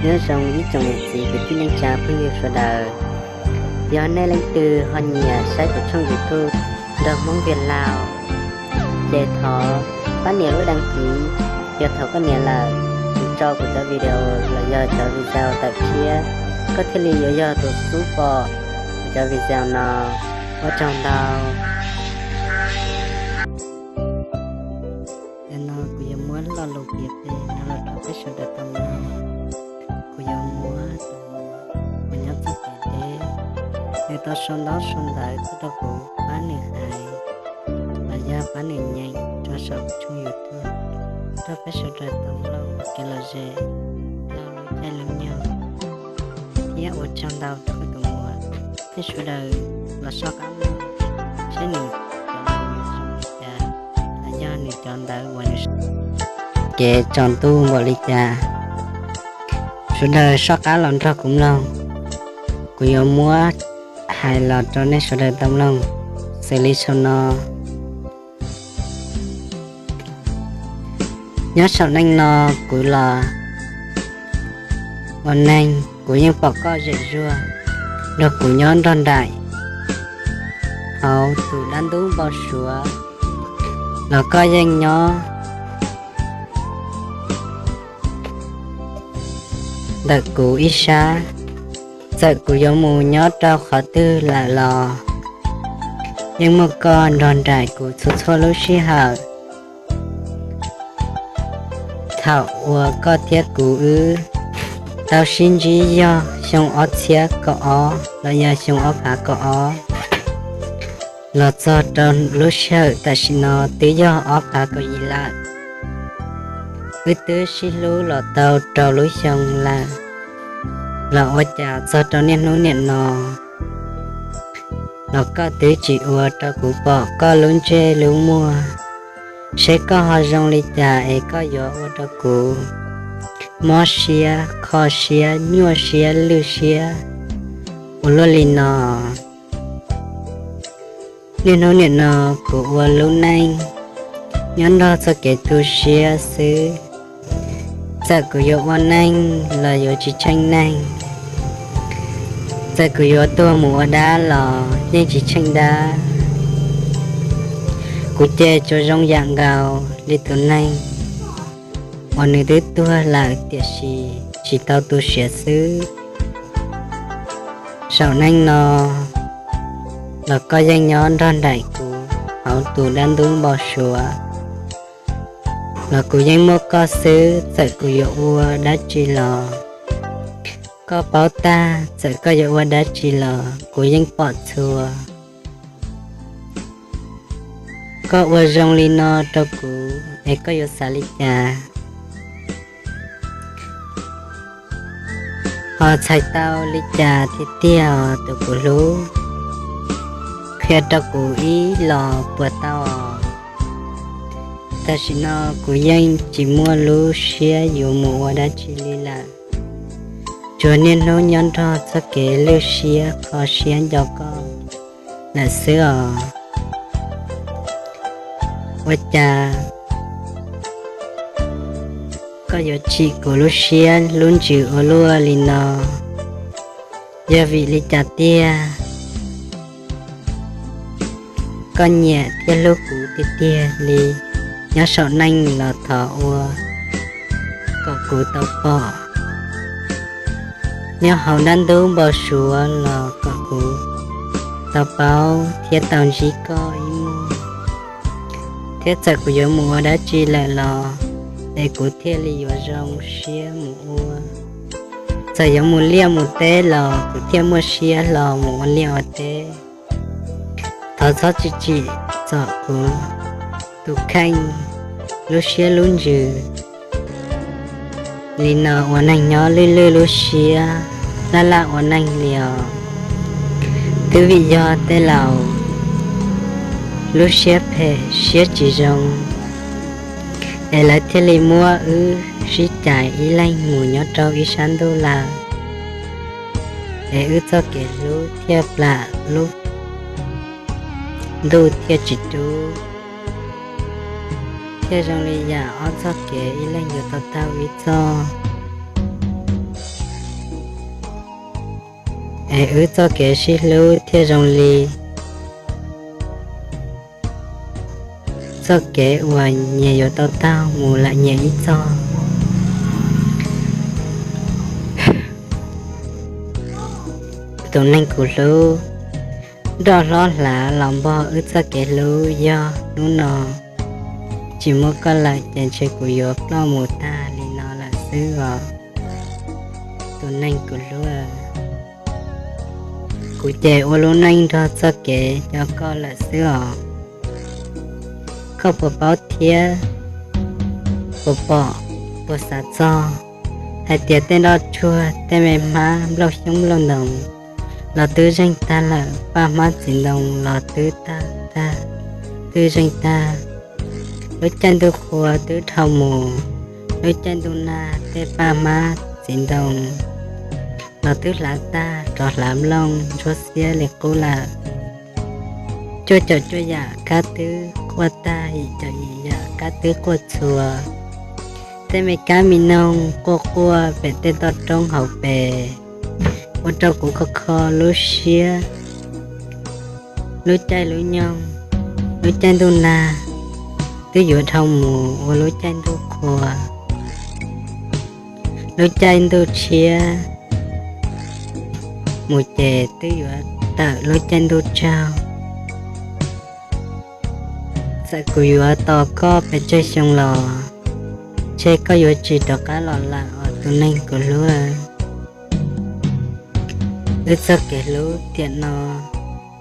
Nyob zoo ib tsoom niam txiv kwv tij neej tsa phooj ywg sawv daws. Yog nej leej twg ho nyiam saib kuv tshooj YouTube nrog Hmoob Vias Laus, ces thov pab nias lub đăng ký. Yog thaum koj nias lawm, kuv tso kuv cov video los yog cov video tawm tshiab, koj thiaj li yuav yog tus xub pom kuv cov video no. Ua tsaug ntau. Tam no kuv yuav muab lo lus piav pem no los rau peb sawv daws tau mloog. Kuv yuav muab tus muam uas nyob txoj kev deb, nws tau sau ntaub sau ntawv tuaj rau kuv pab nws hais los yog pab nws nyeem rau saum tshooj YouTube rau peb sawv daws tau mloog ua kev lom zem rau lub caij lub nyoog. Thiab ua tsaug ntau rau tus muam. Nej sawv daws los soj qab mloog saib nws cov lus yuav zoo li cas, los yog nws cov ntawv uas nws sau kev tsaus ntuj npaum li cas. Sawv daws soj qab los nrog kuv mloog, kuv yuav muab hais los rau nej sawv daws tau mloog xws li saum no. Nyob saum neej no kuv los ua neeg, kuv yeej pom koj zem zuag nrog kuv nyob nrog nraim hauv tus dab ntub npau suav, los koj yeej nyob ntawm kuv ib sab. Txawm kuv yuav mus nyob rau qhov twg lawm los yeej muaj koj nrog nraim kuv txhua txhua lub sij hawm. Thaum uas koj thiab kuv wb tau sib ntsib yog xyoo ob txhiab kaum ob los yog xyoo ob phav kaum ob, los txog rau lub sij hawm tam sim no twb yog ob phav kaum yim lawm. Wb twb sib hlub los tau rau lub xyoo lawm, los ua cas txog rau niaj hnub niam no los koj twb tsis ua rau kuv pom koj lub ntsej lub muag, seb koj ho zoo li cas es koj yuav ua rau kuv mob siab, kho siab, nyuaj siab, lwj siab ua luaj li no. Niaj hnub niam no kuv ua lub neej nyob nrog txoj kev tu siab xwb. Txawm kuv yuav ua neej los yuav tsis tsheej neeg, txawm kuv yuav tuag mus ua dab los yeej tsis tsheej dab. Kuv ces tsuas zoo yam nkaus li tus neeg uas nws twb tuag lawm tiam sis tsis tau tu siav xwb. Saum neej no los koj yeej nyob nrog nraim kuv hauv tus dab ntub npau suav, los kuv yeej muaj koj xwb txawm kuv yuav ua dab tsi los. Koj paub tag txawm koj yuav ua dab tsi los kuv yeej pom txhua. Koj ua zoo li no rau kuv es koj yuav xav li cas? Ho txhais tau li cas tiag tiag os tus kuv hlub? Qhia rau kuv ib los puas tau os? Tam sim no kuv yeej tsis muaj lub siab yuav mus ua dab tsi li lawm, tsuas niaj hnub nyob nrog txoj kev lwj siab kho siab nco koj lawm xwb os. Ua cas koj yuav tsim kuv lub siab lub ntsws ua luaj li no? Yog vim li cas tiag? Koj nyiam thiab hlub kuv tiag tiag li, nyob saum neej los thov ua kom kuv tau pom, nyob hauv dab ntub npau suav los kom kuv tau paub thiab tau ntsib koj ib muag. Thiab txawm kuv yuav mus ua dab tsi lawm los es kuv thiaj li yuav zoo siab mus ua. Txawm yuav mus liaj mus teb los kuv thiaj muaj siab hlo mus ua liaj ua teb. Thov txhob tsim txom kuv tus kheej lub siab lub ntsws li no ua neeg nyob lwj lwj lub siab, laj laj ua neeg li os. Twb vim yog tej laus lub siab phem siab tsis zoo es lawv thiaj li muab wb sib cais ib leeg mus nyob rau ib sab ntuj lawm, es wb txoj kev hlub thiaj plam lub ntuj thiaj tsis rub, thiaj zoo li yam ob txoj kev ib leeg yuav tau taug ib txoj. es wb txoj kev sib hlub thiaj zoo li txoj kev uas nyias yuav tau taug mus lawm nyias ib txoj. Tus neeg kuv hlub, nroj hlob hlav los npog wb txoj kev hlub, yog hnub no tsis muaj koj lawm ces ntshe kuv yuav ploj mus tag li no lawm xwb os. Tus neeg kuv hlub, kuv ces ua lub neej nrog txoj kev coj koj lawm xwb os. Koj puas paub thiab puas pom, puas xav txog hais tias tej nroj tsuag, tej me hmab, nplooj xyoob nplooj ntoos los twb zeeg tag lawm, paj hmab txiv ntoo los twb tag tag, twb zeeg tag. Lub caij ntuj qhua twb dhau mus, lub caij ntuj nag tej paj hmab txiv ntoo los twb hlav tag rov hlav nplooj ntsuab xiab li qub lawm. Cuaj caum cuaj yam kab twb quaj tag, yim caum yim yam kab twb quaj txhua. Tej me kab me noog quaj quaj pem tej toj roob hauv pes, ua rau kuv kho kho lub siab. Lub caij lub nyoog, lub caij ntuj nag twb yuav dhau mus ua lub caij ntuj qhua, lub caij ntuj tshiab mus ces twb yuav tawm lub caij ntuj tsaug. Txawm kuv yuav tos koj pes tsawg xyoo los ntshe koj yuav tsis rov qab los lawm os tus neeg kuv hlub. Wb txoj kev hlub tiam no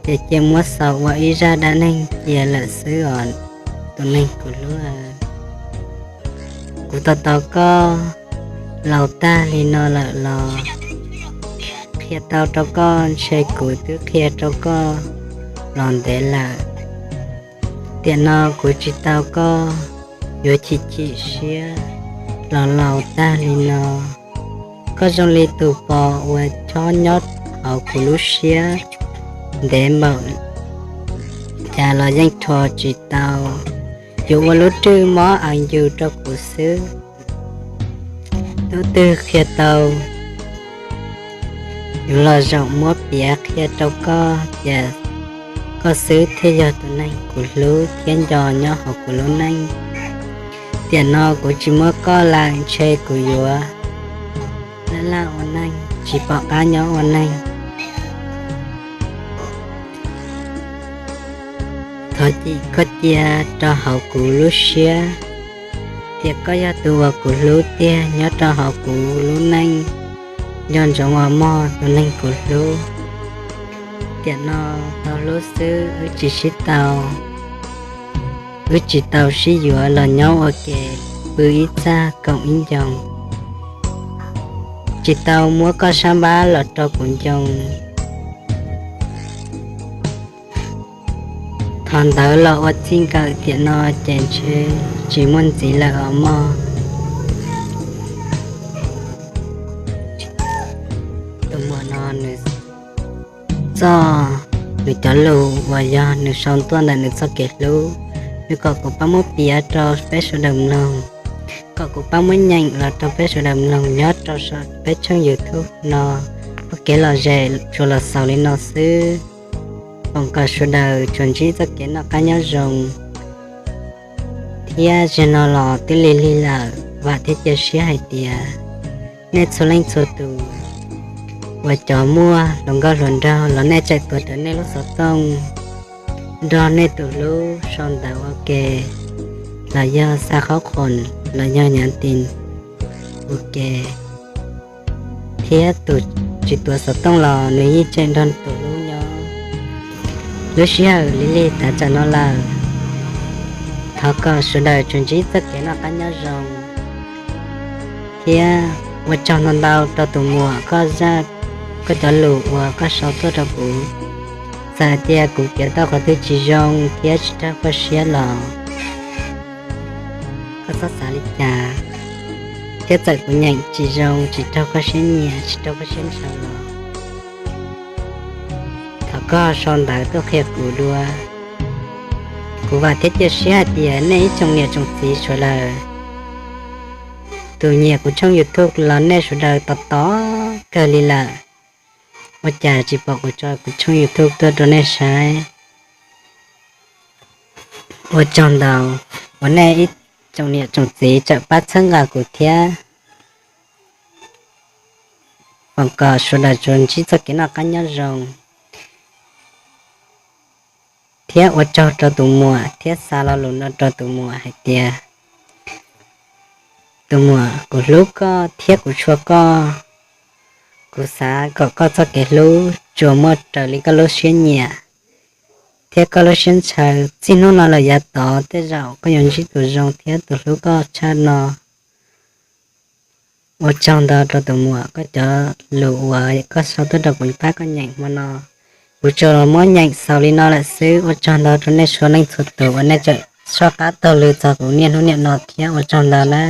ces cia muab xaus ua ib zaj dab neeg cia lawm xwb os tus neeg kuv hlub. Kuv tos tos koj laus tag li no lawm los qhia tau rau koj ntshe kuv twb qhia rau koj los ntev lawm. Tiam no kuv tsis tau koj yuav chim chim siab los laus tag li no. Koj zoo li tus pos uas chob nyob hauv kuv lub siab ntev npaum cas los yeej rho tsis tau. Yuav ua lub rwj mob aws yus rau kuv xwb. Hnub twg qhia tau yuav los zaum muab piav qhia rau koj tias koj xwb thiaj yog tus neeg kuv hlub thiab nco nyob hauv kuv lub neej. Tiam no kuv tsis muab koj lawm ntshe kuv yuav laj laj ua neej tsis pom qab nyob ua neej. Thov cim koj cia rau hauv kuv lub siab tias koj yog tus uas kuv hlub tiag nyob rau hauv kuv lub neej. Nco ntsoov os mog tus neeg kuv hlub. Tiam no tau hlub xwb wb tsis sib tau, wb tsis tau sib yuav los nyob ua ke pw ib txaj koom ib ncoo, tsis tau muab koj sab npab los rau kuv ncoo. Thaum ntawd los ua txij nkawm tiam no ces ntshe tsis muaj ntxiv lawm os mog. Tus muam no nws txoj, nws cov lus uas yog nws sau tuaj ntawm nws txoj kev hlub, nws kom kuv pab muab piav rau peb sawv daws mloog, kom kuv pab muab nyeem los rau peb sawv daws mloog nyob rau peb tshooj YouTube no. Ua kev lom zem tsuas los xaus li no xwb. Foom kom sawv daws tsuas ntsib txoj kev noj qab nyob zoo thiab zaum no los twb lig lig lawm, vam thiab cia siab hais tias nej txhua leej txhua tus uas cov muaj hluas nkauj hluas nraug los nej tseem tuav rawv nej lub xov tooj nrog nej tus hlub sau ntawv ua ke, los yog xa qhob qhoos los yog nyav tin ua ke, thiab tus tsis tuav xov tooj los nws yeej tseem nrog tus hlub nyob. Lub sij hawm lig lig tav tsam no lawm, thov kom sawv daws tsuas ntsib txoj kev noj qab nyob zoo thiab ua tsaug ntau ntau rau tus muam koj zaj, koj cov lus uas koj sau tuaj rau kuv. Txawm hais tias kuv piav tau qhov twg tsis zoo thiab tsis raug koj siab los koj txhob xav li cas, thiab txawm kuv nyeem tsis zoo, tsis raug koj siab nyiam, tsis raug koj siab ntshaw los thov koj sau ntawv tuaj qhia kuv dua. Kuv vam thiab cia siab hais tias nej ib tsoom niam tsoom txiv sawv daws, tus nyiam kuv tshooj YouTube los nej sawv daws tos tos kawg li lawm. Ua cas tsis pom kuv tso kuv tshooj YouTube tuaj rau nej saib? Ua tsaug ntau uas nej ib tsoom niam tsoom txiv tseem pab txhawb nqa kuv thiab. Foom kom sawv daws tsuas ntsib txoj kev noj qab nyob zoo. Thiab ua tsaug rau tus muam thiab xa lo lus no rau tus muam hais tias, tus muam, kuv hlub koj thiab kuv tshua koj. Kuv xav kom koj txoj kev hlub tsuas muaj raws li koj lub siab nyiam thiab koj lub siab ntshaw. Txij hnub no lawm yav tod tej zaum koj yuav ntsib tus zoo thiab tus hlub koj tshaj no. Ua tsaug ntau rau tus muam, koj cov lus uas koj sau tuaj rau kuv pab koj nyeem hmo no, kuv tsuas muab nyeem xaus li no lawm xwb. Ua tsaug ntau rau nej txhua leej txhua tus uas nej tseem soj qab taug lw txog kuv niaj hnub niam no thiab ua tsaug ntau na.